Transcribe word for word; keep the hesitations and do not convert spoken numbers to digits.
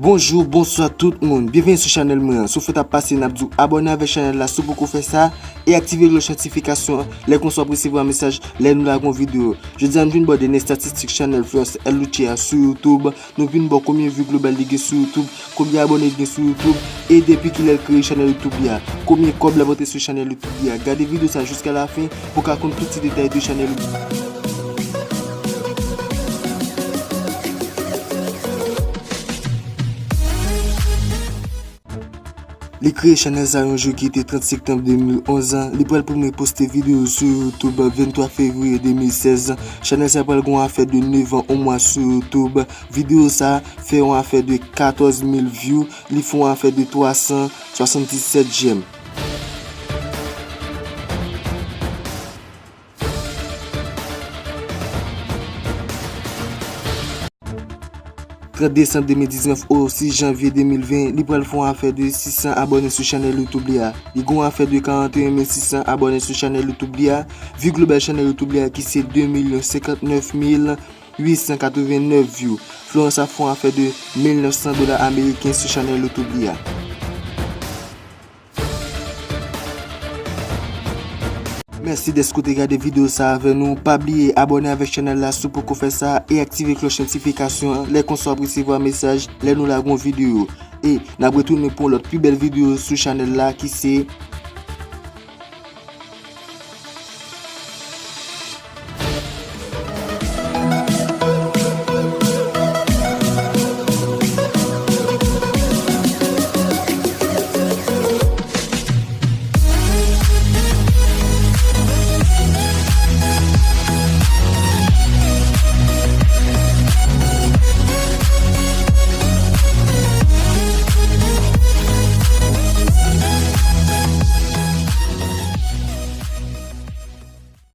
Bonjou, bonswa tout moun. Byenveni sou chanèl mwen an. Si w fèk ap pase, n ap di w abòne avèk chanèl la si w poko fè sa e aktive klòch notifikasyon an lè konsa w ap resevwa mesaj lè nou lage yon videyo. Jodi a, nou vin ba w dènye estatistik chanèl Florence L. Luce a sou YouTube. Nou vin ba w konbyen vi global li gen sou YouTube, konbyen abòne li gen sou YouTube, e depi kilè l kreye chanèl YouTube li a, konbyen kòb l ap rantre sou chanèl YouTube li a. Gade videyo sa a jiska lafen pou w ka konn tout ti detay de chanèl YouTube. Li kreye chanèl sa yon jou ki te trant septanm de mil onz an. Li pral premye poste videyo sou YouTube venntwa fevriye de mil sèz. Chanèl sa pral gen yon afè de nèf an, yon mwa sou YouTube. Videyo sa fè yon afè de katòz mil view. Li fè yon afè de twa san swasanndisèt j'aime. Trant desanm de mil diznèf o sis janvye de mil ven, li pral fè yon afè de sis san abòne sou chanèl YouTube li a. Li gen yon afè de karanteyen mil sis san abòne sou chanèl YouTube li a. Vi global chanèl YouTube li a ki se de milyon senkantnèf mil uit san katrevennèf view. Florence ap fè yon afè de mil nèf san dola ameriken sou chanèl YouTube li a. Mèsi dèske w te gade videyo sa a avè nou. Pa bliye abòne avèk chanèl la si w poko fè sa e aktive klòch notifikasyon an lè konsa w ap resevwa mesaj lè nou lage yon videyo. E n ap retounen pou yon lòt pi bèl videyo sou chanèl la ki se